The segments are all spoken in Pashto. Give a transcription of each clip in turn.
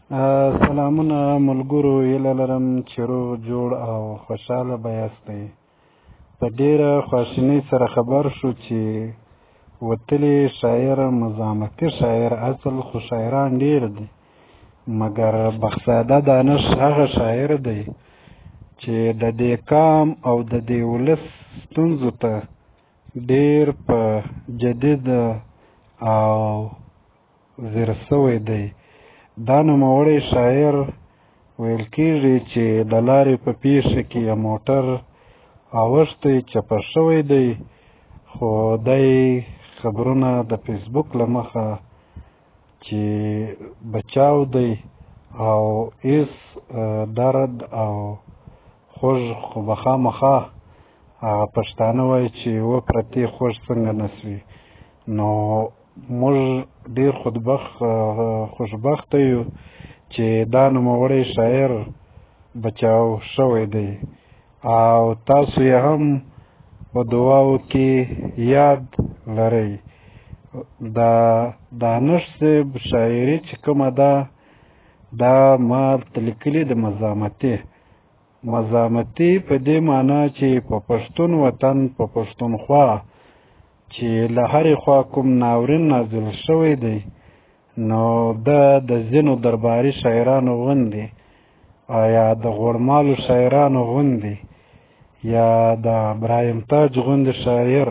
سلامونه ملګرو، هیله لرم چې روغ جوړ او خوشحاله به یاستئ. په ډیره خواشینۍ سره خبر شو چې وتلی شاعر، مزاحمتي شاعر، اصل خو شاعران ډیر دي، مګر بخزاده دانش هغه شاعر دی چې د دې قام او د دې ولس ستونزو ته ډیر په جدید او ځیر سوی دی. دا نوموړی شاعر ویل کیږي چې د لارې په پیښه کې یې موټر اوښتی، چپه شوی دی، خو دی خبرونه د فیسبوک له مخه چې بچاو دی او هیڅ درد او خوږ خو به خامخا هغه پښتانه وایي چې و پرتې خوږ څنګه نه سوي. نو موږ ډیر خوشبخته یو چې دا نوموړی شاعر بچاو شوی دی او تاسو یې هم په دعاو کې یاد لرئ. د دانش صاحب شاعري چې کومه ده، دا ما لیکلي د مزاحمتي. مزاحمتي په دې معنا چې په پښتون وطن، په پښتونخوا چې له هرې خوا کوم ناورین نازل شوی دی، نو ده د ځینو درباري شاعرانو غوندې یا د غوړمالو شاعرانو غوندې یا د ابراهیم تاج غوندې شاعر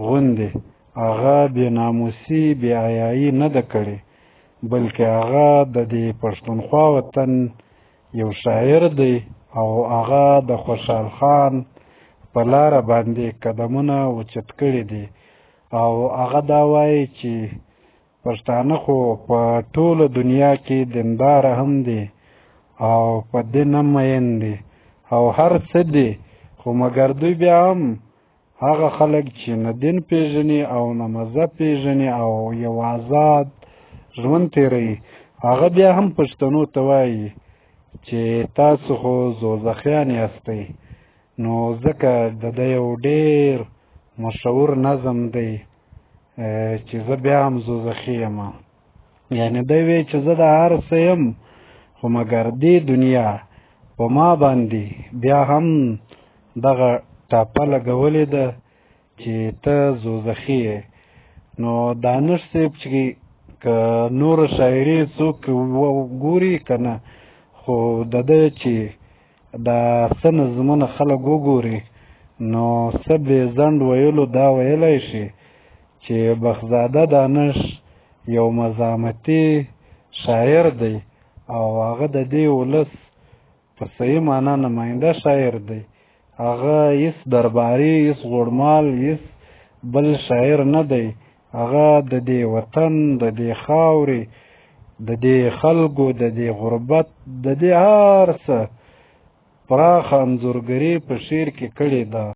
غوندې هغه بې ناموسي بې حیايي نه ده کړې، بلکې هغه د دې پښتونخوا وطن یو شاعر دی او هغه د خوشحال خان په لاره باندې قدمونه اوچت کړي دي. او هغه دا وایي چې پښتانه خو په ټوله دنیا کې دیندار هم دي او په دین هم مین دي او هر څه دي، خو مګر دوی بیا هم هغه خلک چې نه دین پیژني او نه مذهب پیژني او یو آزاد ژوند تیروي، هغه بیا هم پښتنو ته وایي چې تاسو خو زوزخیان یاستئ. نو ځکه د ده یو ډیر مشهور نظم دی چې زه بیا هم زوزخي یم، یعنې دی وی چې زه د هر څه یم، خو مګر دې دنیا په ما باندې بیا هم دغه ټاپه لګولې ده چې ته زوزخي یې. نو دانش صاحب چې که نور شاعري څوک ګوري که نه، خو د ده چې دا څه نظمونه خلک وګوري، نو څه بې ځنډ ویلو دا ویلی شي چې بخزاده دانش یو مزاحمتي شاعر دی او هغه د دې ولس په صحیح معنا نماینده شاعر دی. هغه هیڅ درباري، هیڅ غوړمال، هیڅ بل شاعر نه دی. هغه د دې وطن، د دې خاورې، د دې خلکو، د دې غربت، د دې هر څه پراخه انځورګري په شعر کې کړې ده.